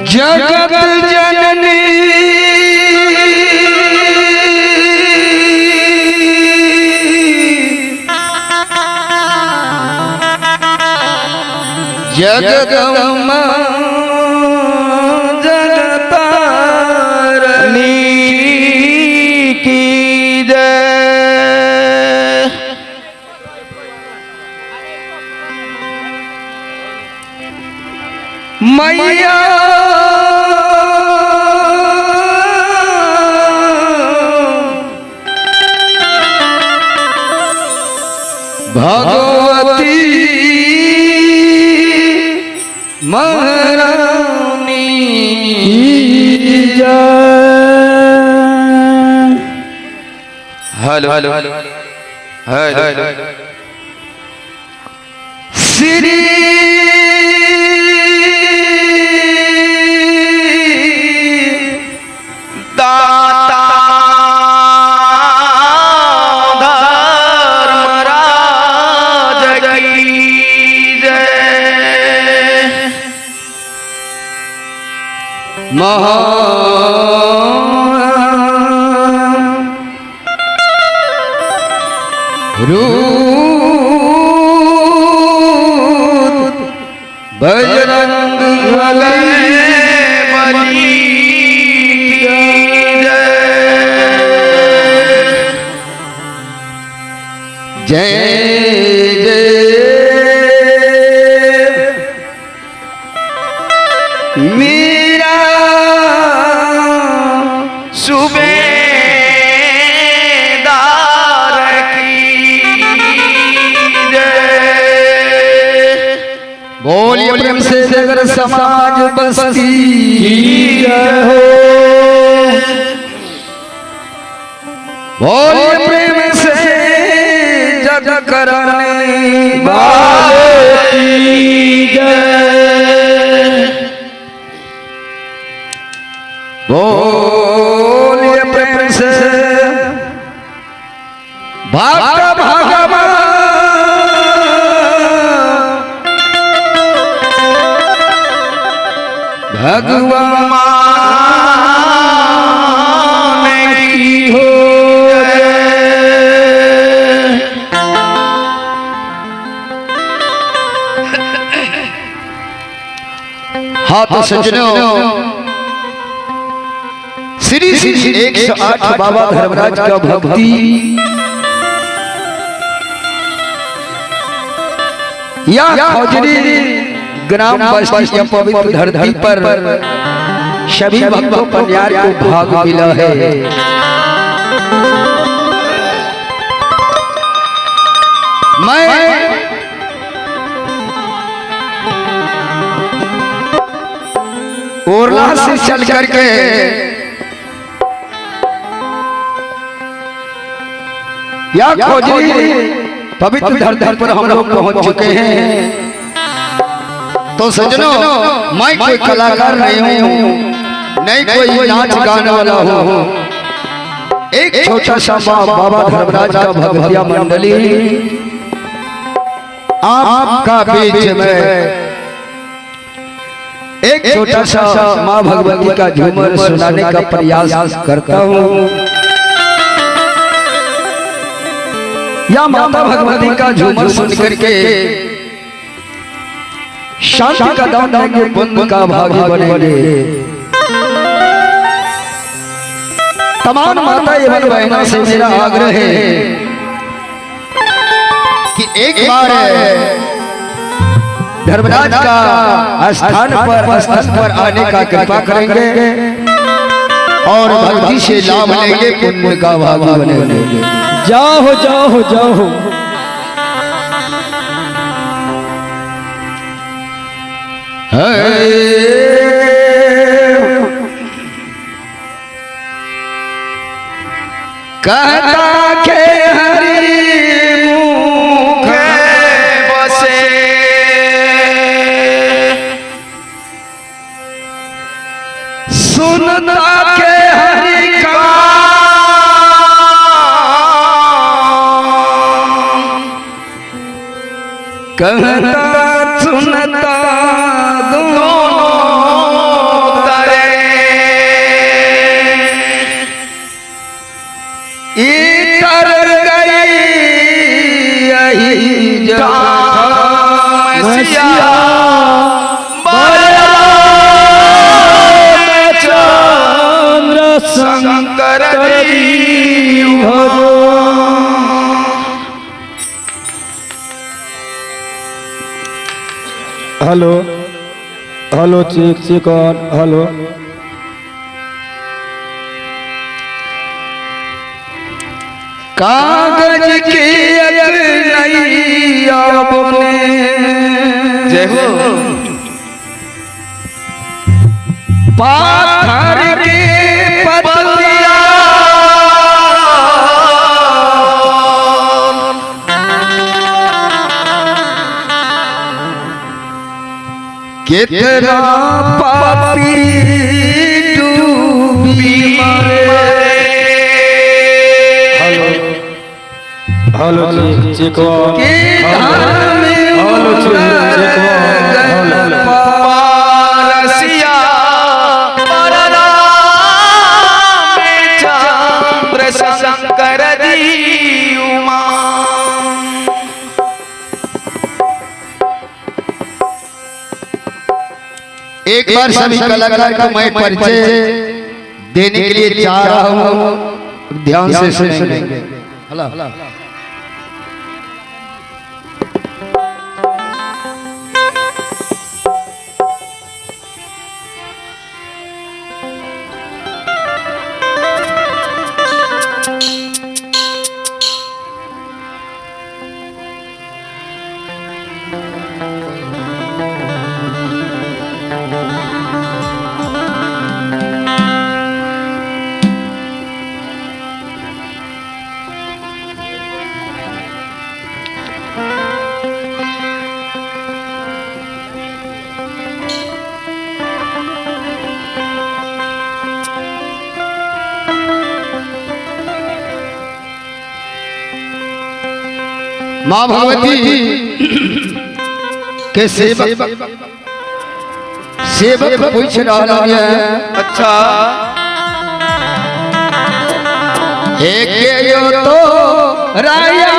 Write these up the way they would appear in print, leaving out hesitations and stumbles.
जगत जननी जगदम्बा जगतारणी की जय। मैया भगवती महारानी जय। हेलो हेलो हेलो श्री दाता धर्मराज की जय। महा रूप बजरंग बली की जय। जय जय मीरा सूबेदार की जय। बोलिए प्रेम से जगर समाज बस्ती जय हो। बोलिए प्रेम से जग करने वाले की जय। बोलिए प्रेम से भक्त भगवान भगवान की हो जय। हाँ तो सज्जनों, श्री श्री 108 बाबा धर्मराज का भक्ति या खौजरी ग्राम बस्ती या पवित्र धरती पर सभी भक्तों परिवार को भाग मिला है। मैं ओरला से चल करके या खौजरी पवित्र धरती पर हम लोग पहुंच चुके हैं। तो सज्जनों, मैं कोई कलाकार नहीं हूँ, नहीं कोई नाच गाने वाला हूँ। एक छोटा सा बाबा धर्मराज का भक्तिया मंडली आपका बीच में एक छोटा सा माँ भगवती का झूमर सुनाने का प्रयास करता हूँ। या माता भगवती का झूमर सुन करके शांति का दान देंगे, पुण्य का भागी बनेंगे। तमाम माता एवं बहनों से मेरा आग्रह है कि एक बार धर्मराज का स्थान पर आने का कृपा करेंगे और भक्ति से लाभ लेंगे, पुण्य का भागी बनेंगे। जाओ जाओ जाओ। कहता के हरि मुख बसे सुनता के हरि का कहता सुनता दोनों तरे इतर गई यही Siya Chandra Shankar ji hello hello check check on hello. कागज की एक नैया बने जय हो। पाथर के पतिया कितना पापी डूबी मरे। Hello hello check check on के धाम hello check check on hello. Parsia Chandra Shankar ji उमा। एक बार सभी कलाकार का मैं परिचय देने के लिए चाह रहा हूँ, ध्यान से सुनेंगे। माँ भगवती के सेवक सेवक पूछ रहा है। अच्छा एक यो तो राया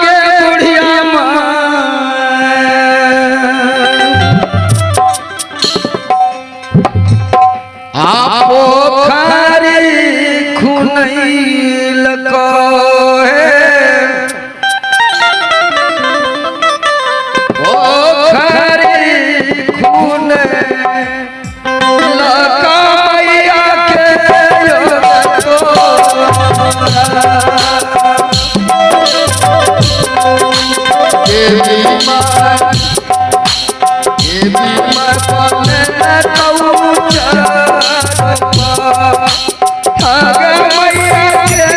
गे बुढ़िया माँ आपो खारी खुनैल को है ओ खरी खून लकाया के तो देवी माँ देवी माँ बने कौचर अग मैया के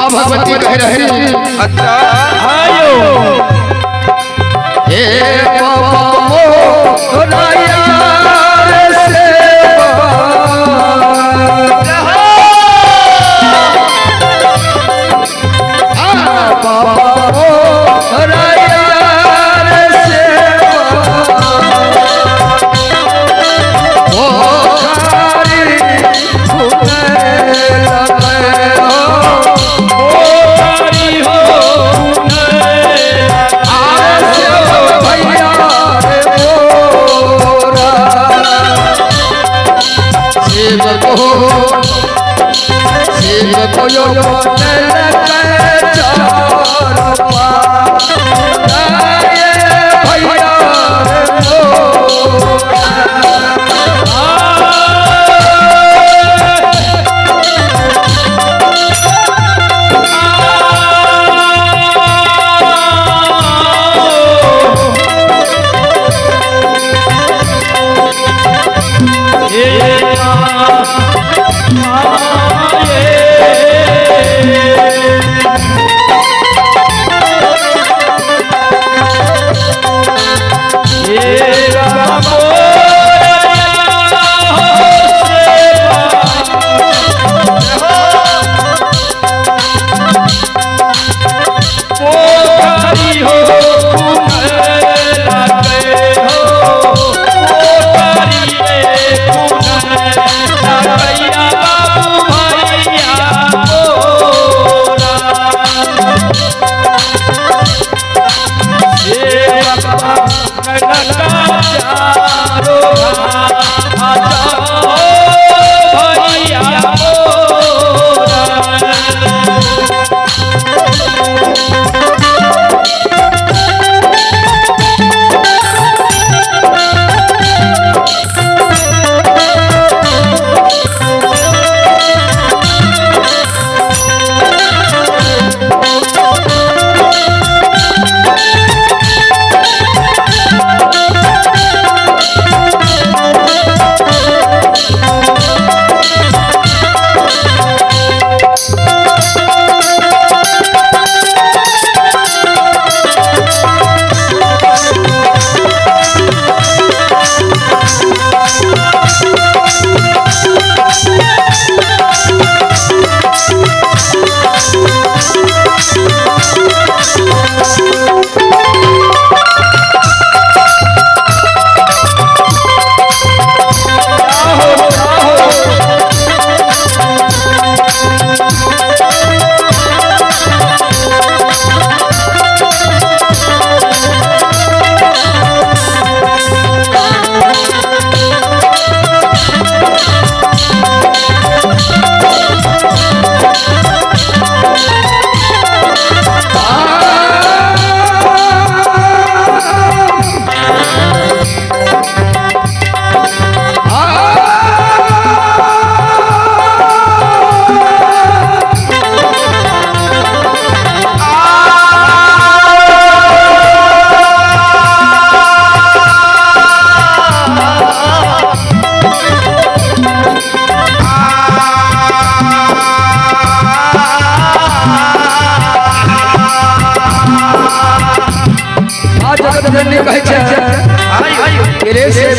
माँ भगवती कह रहे हैं। अच्छा आयो हे बाबा मोरा यार सेवा, बाबा मोरा यार सेवा, ओ खारी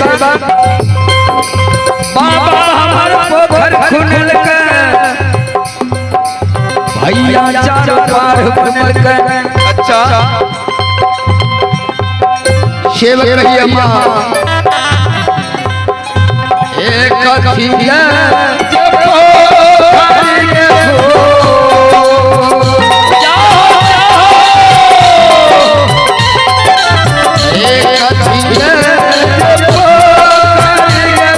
बाबा हमर पोखर खुनल के भैया चार पार खुनल के। अच्छा सेवक रहिया माँ एक कथिया जे पोखर के हो एक कथिया जे पोखर के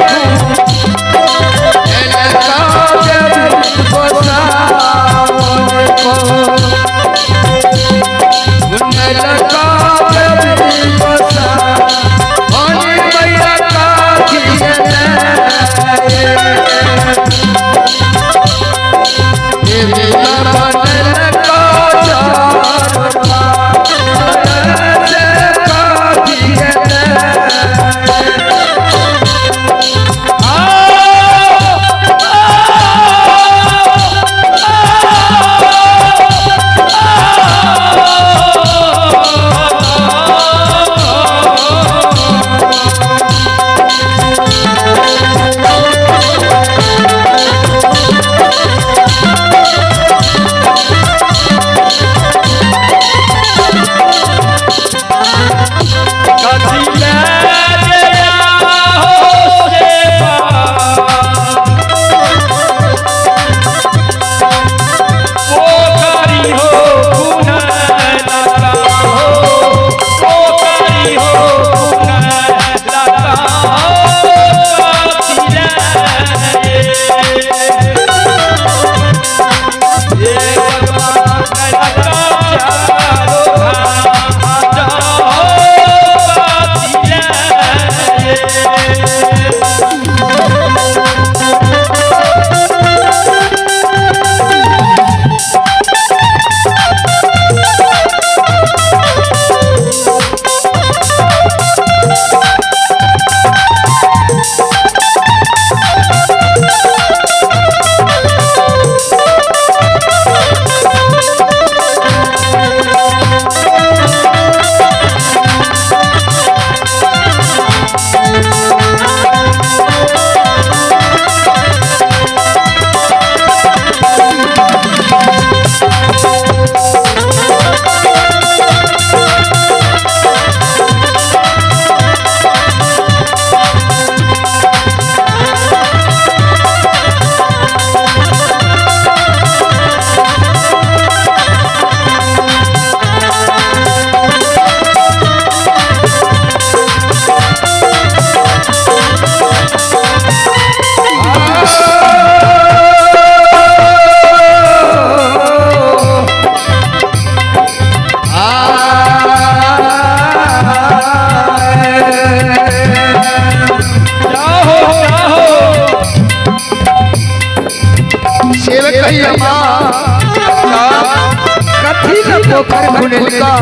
पोखर खुनलका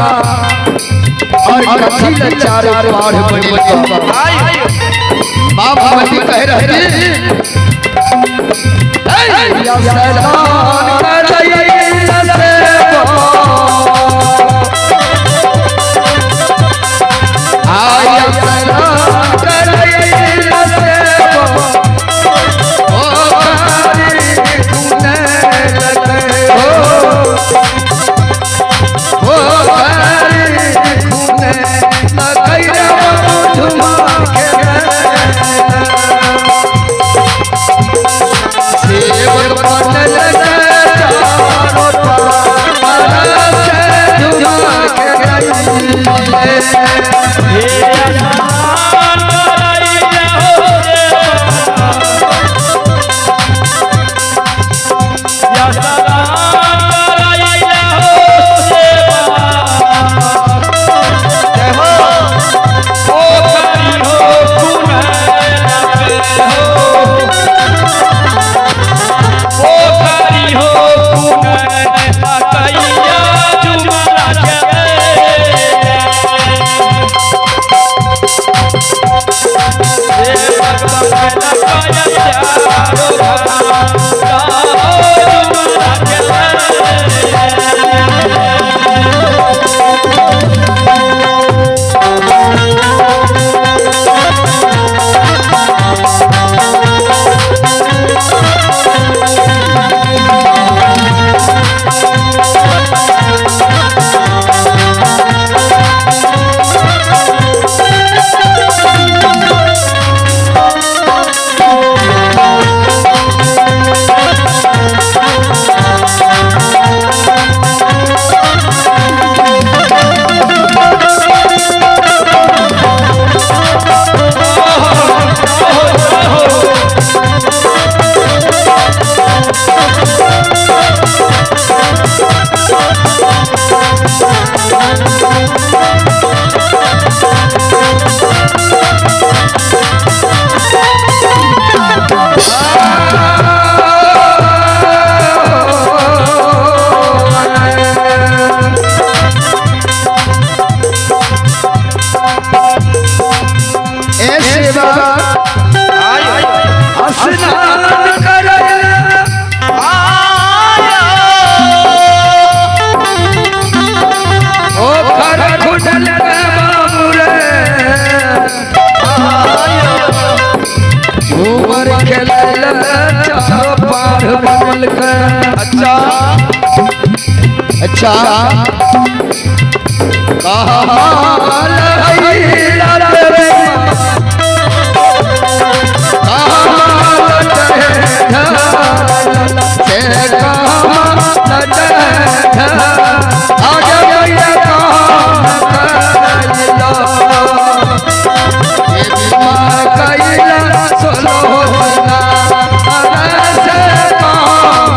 और कथी लचार पार बनिलका। माँ भगवती कह रही या सलाम करैल सेवा, आया सलाम करैल सेवा, ओ हरि खुनल हो, ओ हरि खुनल कैला झुमा के सेवक बनल चारो पार से झुमा के गईले। जय हो। ए सेवा स्नान करैल ओ खर खुडल बाबू रे, झूमर खेलल चारो पार बनल के। अच्छा अच्छा कहाल हैला रे, कहाल से कहाल आगे भैया कहाल कैला सोलो होला से कहाल।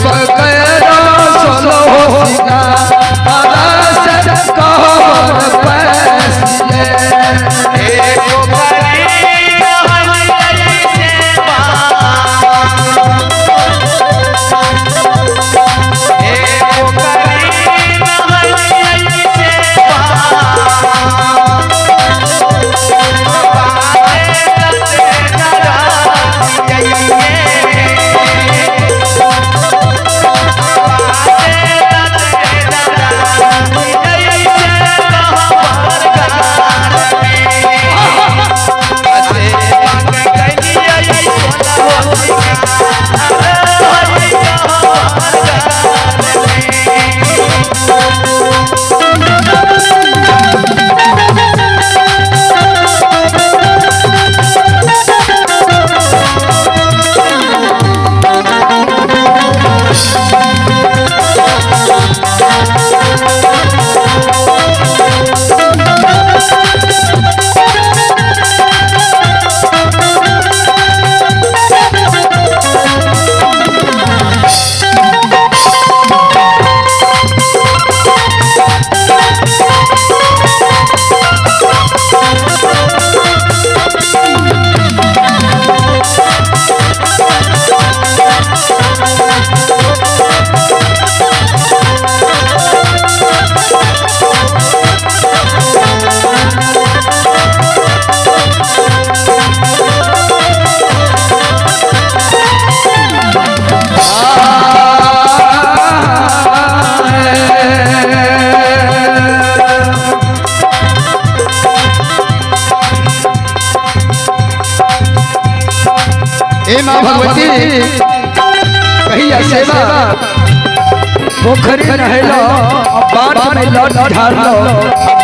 सेवक करो सोलो हे माँ भगवती कहिया सेवा पोखरी नहलो बाट में लौट ढारलो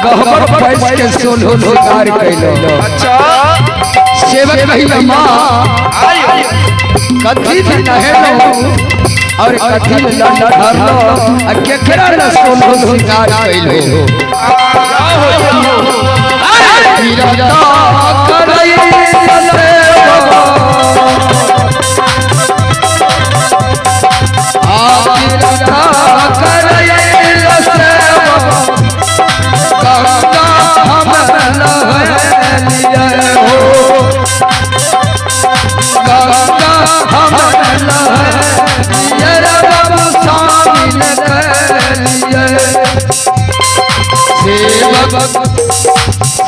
गहबर पैस के सोलो उतार कैलो। अच्छा सेवक कहिया माँ कथी में नहलो और कथी में लौट ढारलो आ केकरा न सोलो उतार कैलो।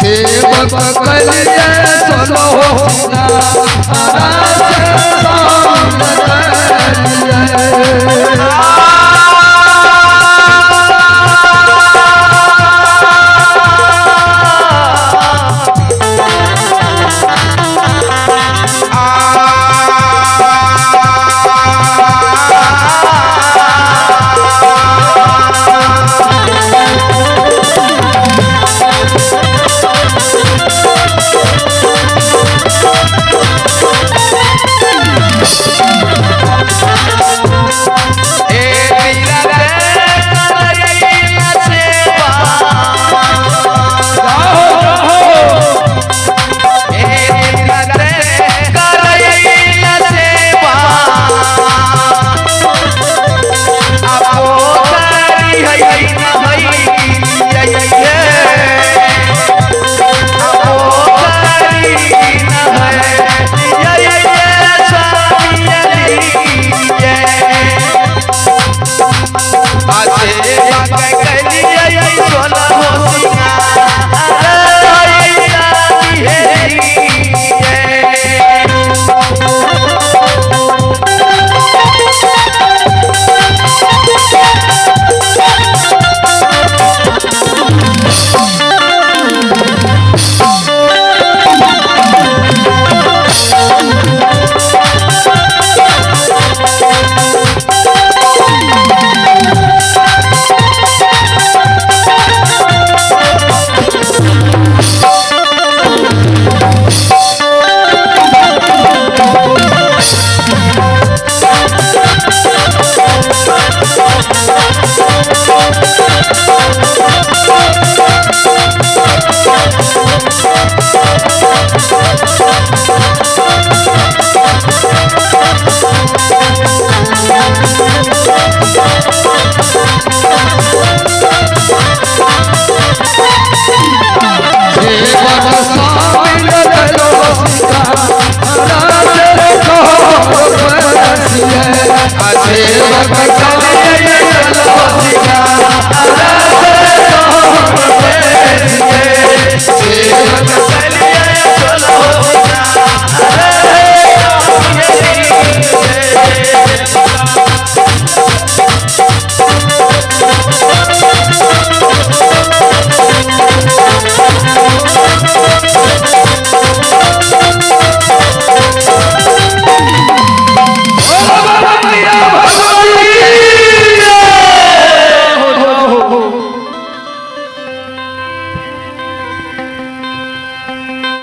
सेवक कलिए सोलो